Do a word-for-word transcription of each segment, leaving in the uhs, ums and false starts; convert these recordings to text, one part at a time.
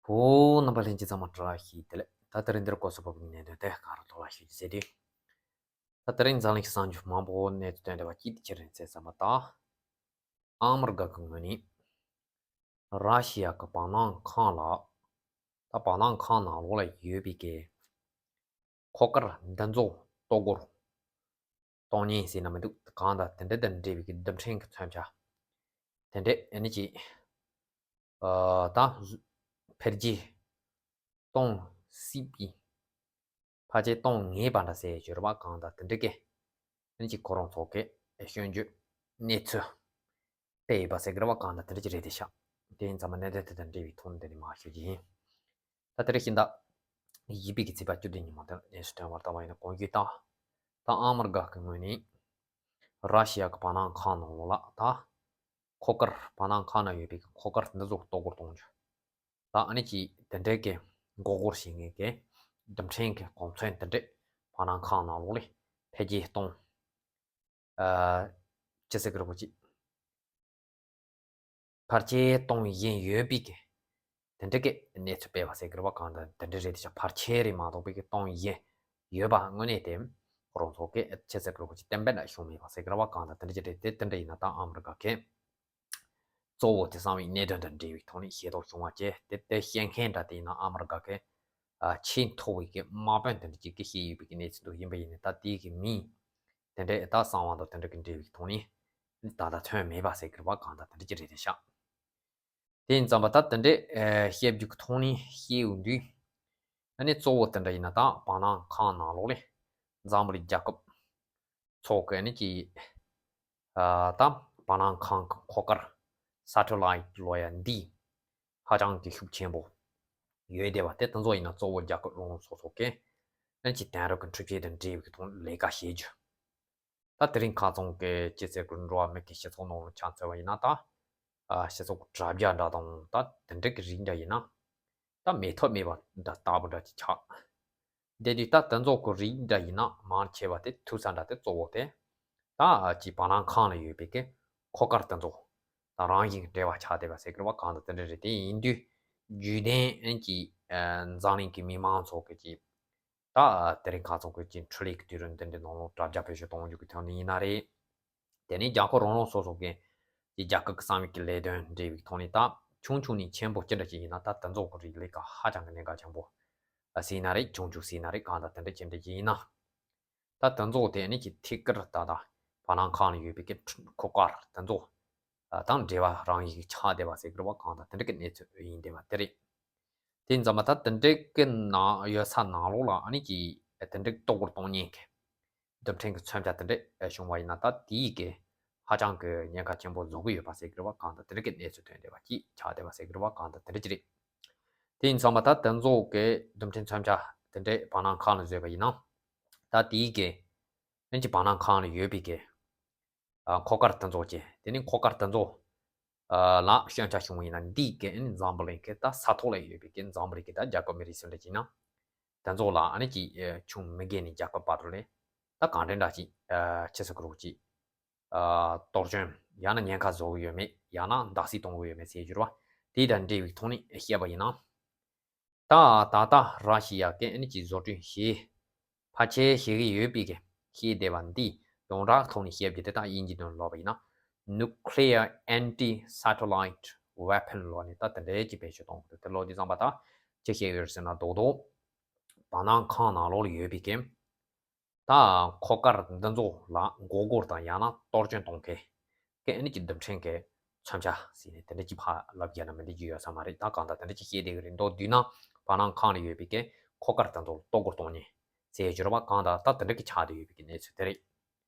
བོད་རྣམ་པ་ལྷན་རྒྱས་ཚང་མ་བཀྲ་ཤིས་བདེ་ལེགས། ད་དེ་རིང་འདིར་གོ་སོ་བབ་ཀྱི་གནད་དོན་དེ་ག་རེ་ཐོག་ལ་ཞུ་རྒྱུ་ཟེར་དུས། ད་དེ་རིང་འཛམ་གླིང་གི་གསར་འགྱུར་མང་པོ་གནས་ཚུལ་ཐོན་བསྡད་པ་གཅིག་དེ་ཅི་རེད་ཟེར་ཙམ་པ་ད། ཨ་མི་རི་ཀ་གི་ངོས་ནས་ར་ཤི་ཡ་གི་བར་སྣང་ཁང་ལ། ད་བར་སྣང་ཁང་ནང་ལོགས་ལ་ཡོད་པའི་གི་འཁོར་སྐར་འདི་ཚོ་གཏོར་རྒོལ་གཏོང་ཉེན་ཟེར་ན་མི་འདུག་གང་ལྟར་དེ་འདྲ་དང་འབྲེལ་བའི་གི་རྡུལ་ཕྲན་གྱི་མཚོན་ཆ་དེ་འདྲས་ཨ་ནི་ཅིག་ཨ་ད་འཕེལ་རྒྱས་གཏོང་སྲིད་པའི་ཕལ་ཆེར་གཏོང་ངེས་པ་འདྲ་ཟེར་ཡོད་རེད་པ། གང་ལྟར་དེ་འདྲ་གི་ཨ་ནི་ཅིག་ཁོ་རང་ཚོ་གི་སྐྱོན་བརྗོད་གནས་ཚུལ་སྤེལ་ཡོད་པ་ཟེར་གི་རེད་པ། གང་ལྟར་དེ་འདྲ་ཅིག་རེད་དེ་ཤག་དེ་ཡིན་ཙང་མ་གནད་དོན་དེ་དང་འབྲེལ་བའི་ཐོག་ནས་འདི་ནས་མར་ཞུ་རྒྱུ་ཡིན། ད་དེ་རིང་ཤིང་རྟ་བཞི་པའི་གི་ཚེས་པ་བཅུ་བདུན་ཉིན་མོ་དེར་གནས་ཚུལ་ཐོན་བར་ལྟ་བ་ཡིན་ན་གོང་ཞུས་ལྟར། ད་ཨ་མི་རི་ཀ་གི་ངོས་ནས་ར་ཤི་ཡ་གི་བར་སྣང་ཁང་ནང་ལོགས་ལ་ད་འཁོར་སྐར་བར་སྣང་ཁང་ན་ཡོད་པའི་གི་འཁོར་སྐར་འདི་ཚོ་གཏོར་རྒོལ་གཏོང་རྒྱུ། ད་ཨ་ནི་ཅིག་དེ་འདྲའི་གི་འགོག་རྒོལ་བྱེད་མཁན་གི་རྡུལ་ཕྲན་གི་གོ་མཚོན་དེ་འདྲས་བར་སྣང་ཁང་ནང་ལོགས་ལ་འཕེལ་རྒྱས་གཏོང་། ཨ་ཅི་ཟེར་གི་རེད་པ་ཅིག་ཕལ་ཆེར་གཏོང་བཞིན་ཡོད་པའི་གི་དེ་འདྲ་གི་གནས་ཚུལ་སྤེལ་བ་ཟེར་གི་རེད་པ། གང་ལྟར་དེ་འདྲ་རེད་དེ་ཤག་ཕལ་ཆེར་རེད་མ་གཏོགས་པའི་གི་གཏོང་བཞིན་ཡོད་པ་དངོས་གནས་དེ་ཁོ་རང་ཚོ་གི་ཅི་ཟེར་གི་རེད་པ་ཅིག་གཏན་འབེབས་ལ་བྱུང་མེད་པ་ཟེར་གི་རེད་པ། གང་ལྟར་དེ་འདྲ་ཅིག་རེད་དེ། དེ་འདྲ་ཡིན་ན་ད་ཨ་མི་རི་ཀ་གི་གཙོ་བོ་དེང་སང་བའི་གནད་དོན་དང་འབྲེལ་བའི་ཐོག་ནས་ཤེས་རྟོགས་བྱུང་བ་བཅས་དེ་དེ་བཤད་མཁན་འདྲ་དེ་ཡིན་ན་ཨ་མི་རི་ཀ་གི་ཨ་ཆེས་མཐོ་བའི་གི་དམག་དཔོན་དེ་འདྲ་ཅིག་གིས་བཤད་ཡོད་པའི་གི་གནས་ཚུལ་འདུག་ཡིན་པ་ཡིན་ན་ད་དེའི་གི་མིང་དེ་འདྲའི་ད་གསང་བ་དང་དེ་འདྲ་གི་འབྲེལ་བའི་ཐོག་ནས་ད་ལྟ་ཐོན་མེད་པ་ཟེར་གི་རེད་པ། གང་ལྟར་དེ་འདྲ་ཅིག་རེད་དེ་ཤག་དེ་ཡིན་ཙང་པ་ད་དེ་འདྲའི་ཨ་བཤད་རྒྱུ་གི་ཐོག་ནས་བཤད་ཡོང་དུས། ཨ་ནི་གཙོ་བོ་དེ་འདྲ་ཡིན་ན་ད་བར་སྣང་ཁང་ནང་ལོགས་ལ་འཛམ་བུ་གླིང་རྒྱལ་ཁབ་ཚོགས་ཀྱི་ཨ་ནི་ཀྱི་ཨ་ད་བར་སྣང་ཁང་གི་འཁོར་སྐར་ས་ཐེ་ལའིཊ་ལབ་ཡ་འདི་ཧ་ཅང་གི་ཤུགས་ཆེན་པོ་ཡོད་བསྡད་པ་དེ་དེ་ཚོ་ཡིན་ན་གཙོ་བོ་རྒྱལ་ཁབ་རང་རང་སོ་སོ་གི་ཨ་ནི་ཀྱི་དེང་རབས་ཀྱི་འཕྲུལ་ཆས་དང་འབྲེལ་བའི་ཐོག་ལས་ཀ་བྱེད་རྒྱུ། ད་དེ་རིང་ཁ་སང་གི་སྤྱི་ཚོགས་ཀྱི་འགྲོ་བ་མི་གི་སྤྱི་ཚོགས་ནང་ལ་ཆ་མཚོན་པ་ཡིན་ན་ད་ཨ་སྤྱི་ཚོགས་ཀྱི་དྲ་རྒྱ་འདྲ་དང་ད་དེ་འདྲ་གི་རིགས་འདྲ་ཡིན་ན་ད་མེད་ཐབས་མེད་པ་འདྲ་ལྟ་བུ་འདྲ་ཅིག་ཆགས། དེ་དུས་ད་དེ་ཚོ་གི་རིགས་འདྲ་ཡིན་ན་མང་ཆེ་བ་དེ་ཐུག་ས་འདྲ་དེ་གཙོ་བོ་དེ་ད་ཅིག་བར་སྣང་ཁང་ལ་ཡོད་པའི་གི་འཁོར་སྐར་དེ་ཚོ་དང་རང་བཞིན་གྱི་འབྲེལ་བ་ཆགས་བསྡད་པ་ཟེར་གི་རེད་པ། གང་ལྟར་དེ་འདྲ་རེད། དེ་ཡིན་དུས་རྒྱུན་ལྡན་ཨན་གྱི་ཨ་འཛམ་གླིང་གི་མི་མང་ཚོ་གི་ཅིག་ད་དེ་རིང་ཁ་སང་ཁུལ་གྱི་འཕྲུལ་ལས་ཀྱི་དུས་རིམ་འདི་འདྲའི་ནང་ལོགས་དྲ་རྒྱ་བེད་སྤྱོད་གཏོང་རྒྱུ་གི་ཐོག་ནས་ཡིན་ན་རེད། དེ་ནས་རྒྱལ་ཁབ་རང་རང་སོ་སོ་གི་ཀྱི་རྒྱལ་ཁབ་ཀྱི་གསང་བའི་གི་ལས་དོན་འབྲེལ་བའི་ཐོག་ནས་ད་ཆུང་ཆུང་ནས་ཆེན་པོ་ཅི་འདྲ་ཅིག་ཡིན་ན་ད་དེ་ཚོ་གི་རིགས་ལས་ཀ་ཧ་ཅང་གི་གནད་འགག་ཆེན་པོ་ཟེར་ན་རེད། ཆུང་ཆུང་ཟེར་ན་རེད། གང་ལྟར་དེ་འདྲ་ཅི་འདྲ་ཅིག་ཡིན་ན། ད་དེ་ཚོ་དེ་ནི་ཀྱི་ཐད་ཀར་ད་ད་བར་སྣང་ཁང་ལ་ཡོད་པའི་གི་འཁོར་སྐར་དེ་ཚོ་དང་འབྲེལ་བ་རང་བཞིན་གྱི་ཆགས་བསྡད་པ་ཟེར་གི་རེད་པ། གང་ལྟར་དེ་འདྲ་གི་གནས་ཚུལ་ཡིན་བསྡད་པ་དེ་རེད། དེ་ཡིན་ཙང་མ་ད་དེ་འདྲའི་གི་ནང་ཡོད་ས་ནང་ལོགས་ལ་ཨ་ནི་ཀྱི་དེ་འདྲའི་གཏོར་རྒོལ་གཏོང་མཁན་གྱི་རྡུལ་ཕྲན་གྱི་མཚོན་ཆ་དེ་འདྲ་བྱུང་བ་ཡིན་ན་ད་དེའི་གི་ཧ་ཅང་གི་ཉེན་ཁ་ཆེན་པོ་བཟོ་གི་ཡོད་པ་ཟེར་གི་རེད་པ། གང་ལྟར་དེ་འདྲ་གི་གནས་ཚུལ་ཐོན་བསྡད་པ་ཅིག་ཆགས་བསྡད་པ་ཟེར་གི་རེད་པ། གང་ལྟར་དེ་འདྲ་ཅིག་རེད། དེ་ཡིན་ཙང་མ་ད་དེ་ཚོ་གི་རྡུལ་ཕྲན་མཚོན་ཆ་དེ་འདྲའི་བར་སྣང་ཁང་ལ་བཟོས་པ་ཡིན་ན་ད་དེའི་གི་ཨ་ནི་ཀྱི་བར་སྣང་ཁང་ལ་ཡོད་པའི་གི་ཨ་འཁོར་སྐར་དེ་ཚོ་ཅན། དེ་ནི་འཁོར་སྐར་དེ་ཚོ་ཨ་ལ་སྐྱོན་ཆ་བྱུང་བ་ཡིན་ན་འདིའི་གི་ཨ་ནི་འཛམ་བུ་གླིང་གི་ད་ས་ཐོག་ལ་ཡོད་པའི་གི་འཛམ་བུ་གླིང་གི་ད་རྒྱལ་ཁབ་མི་རིགས་སུ་འདྲ་ཅིག་ན་དེ་ཚོ་ལ་ཨ་ནི་ཀྱི་ཨ་ཆུང་མི་སྒེར་ནས་རྒྱལ་ཁབ་བར་དུ་ལས་ད་གང་འདྲ་འདྲ་ཅིག་ཨ་ཆེ་ས་ཁུ་རུ་ཅིག་ཨ་གཏོར་སྐྱོན་ཡང་ན་ཉེན་ཁ་བཟོ་གི་ཡོད་མེད། ཡང་ན་བརྡབ་གསིག་གཏོང་གི་ཡོད་མེད་ཟེར་རྒྱུ་རེད་པ། དེ་དང་འབྲེལ་བའི་ཐོག་ནས་བཤད་པ་ཡིན་ན། ད་ད་ལྟ་ར་ཤི་ཡ་གི་ཨ་ནི་ཀྱི་བཟོ་སྐྲུན་བྱེད་ཕལ་ཆེར་བྱེད་ཀྱི་ཡོད་པའི་གི་བཤད་བསྡད་པ་འདི་ཡོངས་གྲགས་ཐོག་ནས་བཤད་རྒྱུ་དེ་ད་དབྱིན་ཇིའི་དོན་ལབ་པ་ཡིན་ན་Nuclear Anti-Satellite Weapon ལབ་ནས་ད་དེ་འདྲའི་ཅིག་བེད་སྤྱོད་གཏོང་གི་འདུག་དེ་ལབ་དུས་ཙམ་པ་ད་ཅི་བཤད་ཡོད་ཟེར་ན་རྡོག་རྡོག་བར་སྣང་ཁང་ནང་ལོགས་ལ་ཡོད་པའི་གི་ད་འཁོར་སྐར་འདི་ཚོ་ལ་འགོག་རྒོལ་དང་ཡང་ན་གཏོར་སྐྱོན་གཏོང་མཁན་གྱི་ཨ་ནི་ཀྱི་རྡུལ་ཕྲན་གྱི་མཚོན་ཆ་ཟེར་ནས་དེ་འདྲ་ཅིག་ཕར་ལབ་རྒྱག་ན་མི་འདི་ཅིག་ཡོད་ས་མ་རེད། ད་གང་ལྟར་དེ་འདྲ་ཅིག་བཤད་བསྡད་ཀྱི་རེད། མདོར་བསྡུས་ན་བར་སྣང་ཁང་ལ་ཡོད་པའི་གི་འཁོར་སྐར་དེ་ཚོ་ལ་གཏོར་རྒོལ་གཏོང་མཁན་ཟེར་གྱི་རེད་པ། གང་ལྟར་ད་དེ་འདྲ་གི་ཆགས་བསྡད་ཡོད་པའི་གི་གནས་ཚུལ་དེ་རེད།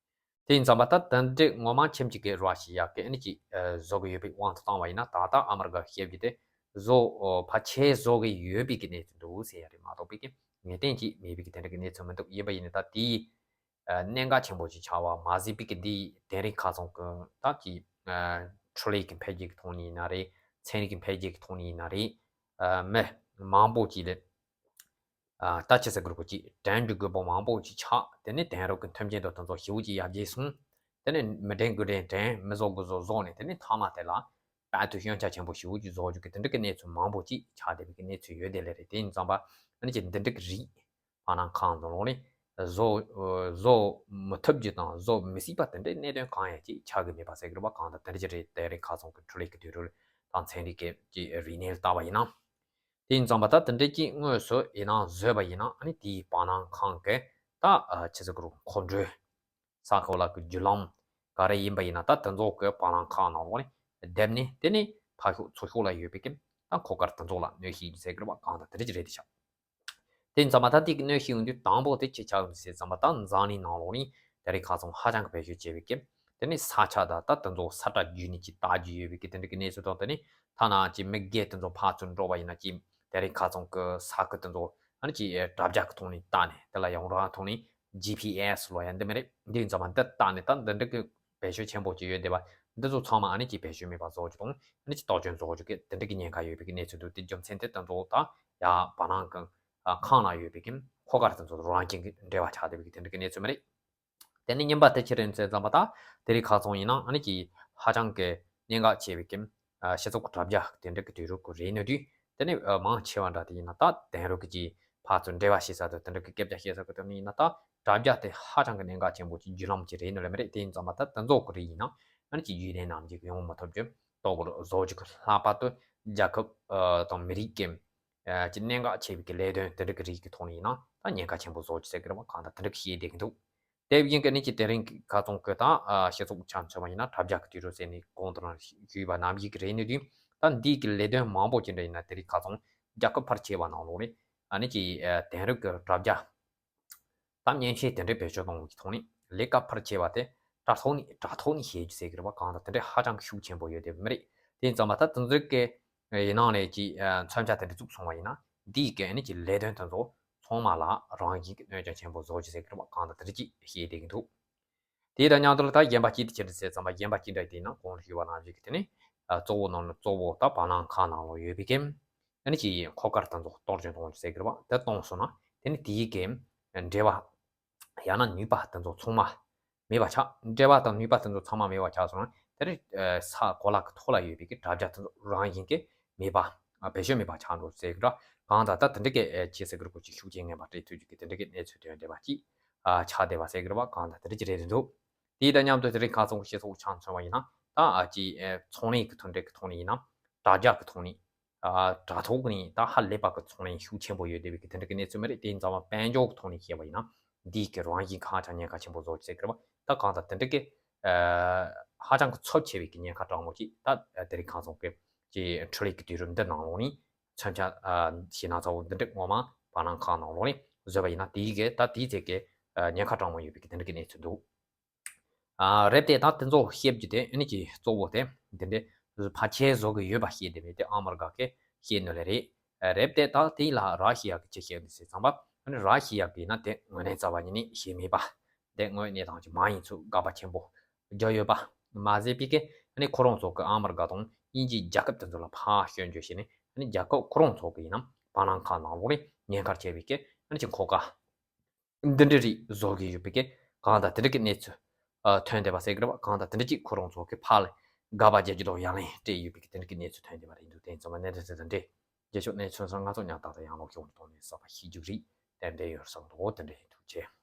དེ་ཡིན་ཙམ་པ་ད་དེ་འདྲའི་ངོ་མ་ཁྱིམ་གཅིག་གི་ར་ཤི་ཡ་གི་ཨ་ནི་ཅིག་བཟོ་གི་ཡོད་པའི་དབང་དུ་བཏང་བ་ཡིན་ན་ད་ལྟ་ཨ་མི་རི་ཀ་བཤད་རྒྱུ་དེ་བཟོ་ཕལ་ཆེར་བཟོ་གི་ཡོད་པའི་གི་གནས་ཚུལ་འདུག་ཟེར་ཡ་རེད་མ་གཏོགས་པའི་གི་ངེས་གཏན་གྱི་མེད་པའི་གི་དེ་འདྲ་གི་གནས་ཚུལ་མི་འདུག་ཡིན་པ་ཡིན་ན་ད་དེའི་གནད་འགག་ཆེན་པོ་ཅིག་ཆགས་པ་མ་ཟད་པའི་གི་འདིའི་དེ་རིང་ཁ་སང་གི་ད་ཀྱི་འཕྲུལ་ལས་ཀྱི་འཕེལ་རྒྱས་ཀྱི་ཐོག་ནས་ཡིན་ན་རེད། ཚན་རིག་གི་འཕེལ་རྒྱས་ཀྱི་ཐོག་ནས་ཡིན་ན་རེད། མི་མང་པོ་ཅིག་ལས་ད་ཆེ་ས་གི་རུ་ཁོ་ཅིག་དྲན་རྒྱུ་དགོས་པ་མང་པོ་ཅིག་ཆགས། དེ་ནས་དེང་རབས་ཀྱི་མཐུན་རྐྱེན་དང་དེ་ཚོ་ཞེ་པོ་ཅིག་ཡར་རྒྱས་སོང་། དེ་ནས་མི་དྲན་དགོས་དྲན་དྲན། མི་བཟོ་དགོས་བཟོ་བཟོ་ནས་དེ་ནས་མཐའ་མ་དེ་ལ་ དཔལ་དུ་ཤོང་ཆ་ཆེན་པོ་ཞེ་པོ་ཅིག་བཟོ་རྒྱུ་གི་དེ་འདྲ་གི་གནས་ཚུལ་མང་པོ་ཅིག་ཆགས་བསྡད་པའི་གི་གནས་ཚུལ་ཡོད་དེ་ལས་རེད། དེ་ཡིན་ཙང་པ་ཨ་ནི་ཅིག་འདི་འདྲ་གི་རིགས་བར་སྣང་ཁང་ཚོ་ལོག་ནས་བཟོ་བཟོ་མི་ཐུབ་རྒྱུ་དང་བཟོ་མི་སྲིད་པ་དེ་འདྲའི་གནད་དོན་གང་ཡང་ཅིག་ཆགས་ཀྱི་མེད་པ་ཟེར་གི་རེད་པ། གང་ལྟར་དེ་འདྲ་ཅིག་རེད། དེ་རིང་ཁ་སང་གི་འཕྲུལ་ལས་ཀྱི་དུས་རབས་དང་ཚན་རིག་གི་ཅིག་རིག་གནས་ལ་བལྟས་པ་ཡིན་ན། དེ་ཡིན་ཙང་པ་ད་དེ་འདྲའི་ཅིག་དངོས་སུ་ཡིན་ན་བཟོས་པ་ཡིན་ན་ཨ་ནི་དེའི་བར་སྣང་ཁང་གི་ད་ཆི་ཟེར་གི་རེད། མཁོ་འགྲོས། ས་གོ་ལ་གི་བརྒྱུད་ལམ་ག་རེ་ཡིན་པ་ཡིན་ན་ད་དེ་ཚོ་གི་བར་སྣང་ཁང་ནང་ལོགས་ནས་བསྡེབས་ནས་དེ་ནས་ཕར་ཕྱོགས་ཚུར་ཕྱོགས་ལ་ཡོད་པའི་གི་ད་འཁོར་སྐར་དེ་ཚོ་ལ་གནོད་ཤེས་ཟེར་གི་རེད་པ། གང་ལྟར་དེ་འདྲ་ཅིག་རེད་དེ་ཤག་དེ་ཡིན་ཙང་མ་ད་དེ་གི་གནོད་ཤེས་ཡོང་དུས་དང་པོ་དེ་ཅི་ཆགས་ཡོང་ཟེར་ཙང་མ་ད་འཛམ་གླིང་ནང་ལོགས་ནས་དེ་རིང་ཁ་སང་ཧ་ཅང་གི་བེད་སྤྱོད་བྱས་པའི་གི་དེ་ནས་ས་ཆ་དང་ད་དེ་ཚོ་ས་ཁྲ་བརྒྱུད་ནས་ཅིག་བལྟ་རྒྱུ་ཡོད་པའི་གི་དེ་འདྲ་གི་གནས་ཚུལ་དང་། དེ་ནས་ཐ་ན་ཅིག་མི་སྒེར་དེ་ཚོ་ཕར་ཚུར་འགྲོ་བ་ཡིན་ན་ཅིག་དེ་རིང་ཁ་སང་གི་ས་ཁུལ་དེ་ཚོ་ཨ་ནི་ཅིག་དྲ་རྒྱ་གི་ཐོག་ནས་བལྟ་ནས་དེ་ལ་ཡོངས་གྲགས་ཐོག་ནས་ཇི་ཕི་ཨེ་སི་ལོ་ཡ་འདི་མི་རེད། འདི་ཡིན་ཙང་མ་འདི་བལྟ་ནས་ད་འདི་འདྲ་གི་བེད་སྤྱོད་ཆེན་པོ་ཅིག་ཡོད་བསྡད་པ་འདི་ཚོ་ཚང་མ་ཨ་ནི་ཅིག་བེད་སྤྱོད་མེད་པ་བཟོ་རྒྱུ་དང་ཨ་ནི་ཅིག་གཏོར་སྐྱོན་བཟོ་རྒྱུ་གི་དེ་འདྲ་གི་ཉེན་ཁ་ཡོད་པའི་གི་གནས་ཚུལ་འདུག་དེ་རྒྱུ་མཚན་དེ་དེ་ཚོ་ད་ཡ་བར་སྣང་གི་ཁང་ནང་ཡོད་པའི་གི་འཁོར་སྐར་དེ་ཚོ་རང་བཞིན་གྱི་འབྲེལ་བ་ཆགས་བསྡད་པའི་གི་དེ་འདྲ་གི་གནས་ཚུལ་མི་རེད། དེ་ནས་གཉིས་པ་དེ་ཅི་རེད་ཟེར་ཙམ་པ་ད་དེ་རིང་ཁ་སང་ཡིན་ན་ཨ་ནི་ཅིག་ཧ་ཅང་གི་གནད་འགག་ཆེ་བའི་གི་སྤྱི་ཚོགས་ཀྱི་དྲ་རྒྱ་དེ་འདྲ་གི་དུས་རབས་ཀྱི་རེད་ནོ་དུས་དེ་ནས་མང་ཆེ་བ་འདྲ་དེ་ཡིན་ན་ད་དེང་རབས་ཀྱི་ཅིག་ཕར་ཚུར་འབྲེལ་བ་བྱེད་ས་དང་དེ་འདྲ་གི་སྐད་ཆ་བཤད་ས་གི་དེ་ནས་ཡིན་ན་ད་དྲ་རྒྱ་དེ་ཧ་ཅང་གི་གནད་འགག་ཆེན་པོ་ཅིག་བརྒྱུད་ལམ་ཅིག་རེད་ནོ་ལ་མི་རེད། དེ་ཡིན་ཙང་མ་ད་དེ་ཚོ་གི་རིགས་ཡིན་ན་ཨ་ནི་ཅིག་ཡུན་རིང་ནམ་ཅིག་ཡོང་མི་ཐུབ་རྒྱུ་ལྟ་བུར་བཟོ་རྒྱུ་གི་ལྷག་པར་དུ་རྒྱལ་ཁབ་དང་མི་རིགས་ཀྱི་ཅིག་གནད་འགག་ཆེ་བའི་གི་ལས་དོན་དེ་འདྲ་གི་རིགས་ཀྱི་ཐོག་ནས་ཡིན་ན་ད་ཉེན་ཁ་ཆེན་པོ་བཟོ་རྒྱུ་ཟེར་གི་རེད་པ། གང་ལྟར་དེ་འདྲ་གི་བཤད་བསྡད་ཀྱི་འདུག་དེ་བཞིན་གྱི་ནི་ཅིག་དེ་རིང་གི་ཁ་སང་གི་ད་སྤྱི་ཚོགས་ཆ་མཚོན་པ་ཡིན་ན་དྲ་རྒྱ་གི་དུས་རབས་ཟེར་ནས་གོང་དུ་རང་ཞུས་པ་ནམ་ཞིག་གི་རེད་ནི་དུས་ད་འདི་གི་ལས་དོན་མང་པོ་ཅིག་འདྲ་ཡིན་ན་དེ་རིང་ཁ་སང་རྒྱལ་ཁབ་ཕལ་ཆེ་བ་ནང་ལོགས་ནས་ཨ་ནི་ཅིག་དེང་རབས་ཀྱི་དྲ་རྒྱ་ད་མཉེན་ཆས་དེ་འདྲའི་བེད་སྤྱོད་གཏོང་བའི་ཐོག་ནས་ལས་ཀ་ཕལ་ཆེ་བ་དེ་དྲ་ཐོག་ནས་དྲ་ཐོག་ནས་བྱེད་རྒྱུ་ཟེར་གི་རེད་པ། གང་ལྟར་དེ་འདྲའི་ཧ་ཅང་གི་ཤུགས་ཆེན་པོ་ཡོད་དེ་མི་རེད། དེ་ཡིན་ཙང་མ་ད་དེ་ཚོའི་གི་ཡིན་ནའང་ལས་ཀྱི་མཚོན་ཆ་དེ་འདྲ་བཙུགས་སོང་བ་ཡིན་ན་འདིའི་གི་ཨ་ནི་ཅིག་ལས་དོན་དེ་ཚོ་ཚང་མ་ལ་རང་བཞིན་གྱི་གནོད་སྐྱོན་ཆེན་པོ་བཟོ་རྒྱུ་ཟེར་གི་རེད་པ། གང་ལྟར་དེ་འདྲ་ཅིག་བཤད་བསྡད་ཀྱི་འདུག་དེ་དང་མཉམ་དུ་ལ་ད་གཞན་པ་ཅི་འདྲ་ཟེར་ཙམ་པ་གཞན་པ་ཅི་འདྲ་དེ་ཡིན་ན་གོང་ལ་ཞུས་པ་ནང་བཞིན་གྱི་དེ་ནི་གཙོ་བོ་ནང་ནས་གཙོ་བོ་ད་བར་སྣང་ཁང་ནང་ལ་ཡོད་པའི་གི་ཨ་ནི་ཅིག་འཁོར་སྐར་དེ་ཚོ་གཏོར་སྐྱོན་གཏོང་རྒྱུ་ཟེར་གི་རེད་པ། དེ་གཏོང་སོང་ན་དེ་ནི་དེའི་གི་འབྲེལ་བ་ཡང་ན་ནུས་པ་དེ་ཚོ་ཚང་མ་མེད་པ་ཆགས། འབྲེལ་བ་དང་ནུས་པ་དེ་ཚོ་ཚང་མ་མེད་པ་ཆགས་སོང་ན་དེ་རིང་ས་གོ་ལ་གི་ཐོག་ལ་ཡོད་པའི་གི་དྲ་རྒྱ་དེ་ཚོ་རང་བཞིན་གྱི་མེད་པ་བེད་སྤྱོད་མེད་པ་ཆགས་འགྲོ་ཟེར་གི་རེད། གང་ལྟར་ད་དེ་འདྲ་གི་ཅི་ཟེར་གི་རེད། ཀོ་ཅིག་ཤུགས་རྐྱེན་ངན་པ་སྤྲད་ཐུབ་རྒྱུ་གི་དེ་འདྲ་གི་གནས་ཚུལ་ཐོན་བསྡད་པ་ཅིག་ཆགས་བསྡད་པ་ཟེར་གི་རེད་པ། གང་ལྟར་དེ་འདྲ་ཅིག་རེད་འདུག་དེ་དང་མཉམ་དུ་དེ་རིང་ཁ་སང་གི་སྤྱི་ཚོགས་ཆ་མཚོན་པ་ཡིན་ན་ད་ཨ་ཅིག་ཚོང་ལས་ཀྱི་མཐུན་འབྲེལ་གྱི་ཐོག་ནས་ཡིན་ན་དྲ་རྒྱ་གི་ཐོག་ནས་དྲ་ཐོག་ནས་ད་ཧ་ལས་པ་གི་ཚོང་ལས་ཤུགས་ཆེན་པོ་ཡོད་བསྡད་པའི་གི་དེ་འདྲ་གི་གནས་ཚུལ་མི་རེད། དེ་ཡིན་ཙང་མ་དཔལ་འབྱོར་གི་ཐོག་ནས་བཤད་པ་ཡིན་ན་འདིའི་གི་རང་བཞིན་ཧ་ཅང་ཉེན་ཁ་ཆེན་པོ་བཟོ་རྒྱུ་ཟེར་གི་རེད་པ། ད་གང་ལྟར་དེ་འདྲ་གི་ཧ་ཅང་གི་ཚབས་ཆེ་བའི་གི་ཉེན་ཁ་དྲག་མོ་ཅིག་ད་དེ་རིང་ཁ་སང་གི་ཅིག་འཕྲུལ་ལས་ཀྱི་དུས་རབས་འདི་ནང་ལོགས་ནས་མཚོན་ཆ་ཞེད་སྣང་ཚ་བོ་འདི་འདྲ་ངོ་མ་བར་སྣང་ཁང་ནང་ལོགས་ནས་བཟོས་པ་ཡིན་ན་དེའི་གི་ད་དེའི་ཚེ་གི་ཉེན་ཁ་དྲག་མོ་ཡོད་པའི་གི་དེ་འདྲ་གི་གནས་ཚུལ་འདུག་ཨ། རེད་དེ་ད་དེ་ཚོ་བཤད་རྒྱུ་དེ་ཨ་ནི་ཀྱི་གཙོ་བོ་དེ་འདི་འདྲའི་ཕལ་ཆེར་བཟོ་གི་ཡོད་པ་བཤད་དེ་མེད་དེ་ཨ་མི་རི་ཀ་གི་བཤད་ནོ་ལས་རེད། རེད་དེ་ད་དེ་ལ་ར་ཤི་ཡ་གི་ཅི་བཤད་འདུག་ཟེར་ཙམ་པ་ཨ་ནི་ར་ཤི་ཡ་གི་ན་དེ་དངོས་གནས་རྩ་བ་ཉིད་ནས་བཤད་མེད་པ། དེ་དངོས་གནས་དང་ཅི་མ་ཡིན་ཚུལ་དགག་པ་ཆེན་པོ་རྒྱག་ཡོད་པ་མ་ཟད་པའི་གི་ཨ་ནི་ཁོ་རང་ཚོ་གི་ཨ་མི་རི་ཀ་དང་དབྱིན་ཇིའི་རྒྱལ་ཁབ་དེ་ཚོ་ལ་ཕར་སྐྱོན་བརྗོད་བྱས་ནས་ཨ་ནི་རྒྱལ་ཁབ་ཁོ་རང་ཚོ་གི་ཡིན་ན་བར་སྣང་ཁང་ནང་ལོགས་ནས་ཉེན་ཁ་ཆེ་བའི་གི་ཨ་ནི་ཅི་འཁོར་སྐར། འདི་འདྲ་རིགས་བཟོ་གི་ཡོད་པའི་གི་གང་དང་དེ་འདྲ་གི་གནས་ཚུལ་ཨ་ཐོན་བསྡད་པ་ཟེར་གི་རེད་པ། གང་དང་དེ་འདྲ་གཅིག་ཁོ་རང་ཚོ་གི་ཕར་ལ་དགག་པ་རྒྱག་རྒྱུ་དང་ཡ་ལན་སྤྲད་ཡོད་པའི་གི་དེ་འདྲ་གི་གནས་ཚུལ་ཐོན་བསྡད་པ་རེད་འདུག་དེ་ཡིན་ཙང་མ་གནད་དོན་དེ་དང་འབྲེལ་རྒྱལ་ཤོག་གནས་ཚུལ་སོགས་ང་ཚོ་ཉག་ཏག་ཏག་ཡང་ལོག་ཤོག་ཏུ་གཏོང་ནས་གསར་པ་ཤེས་རྒྱུ་རིགས་ཏན་ཏན་ཡོད་བསམ་འདུག་དེ་འདྲ་ཡིན། ཐུགས་རྗེ་ཆེ།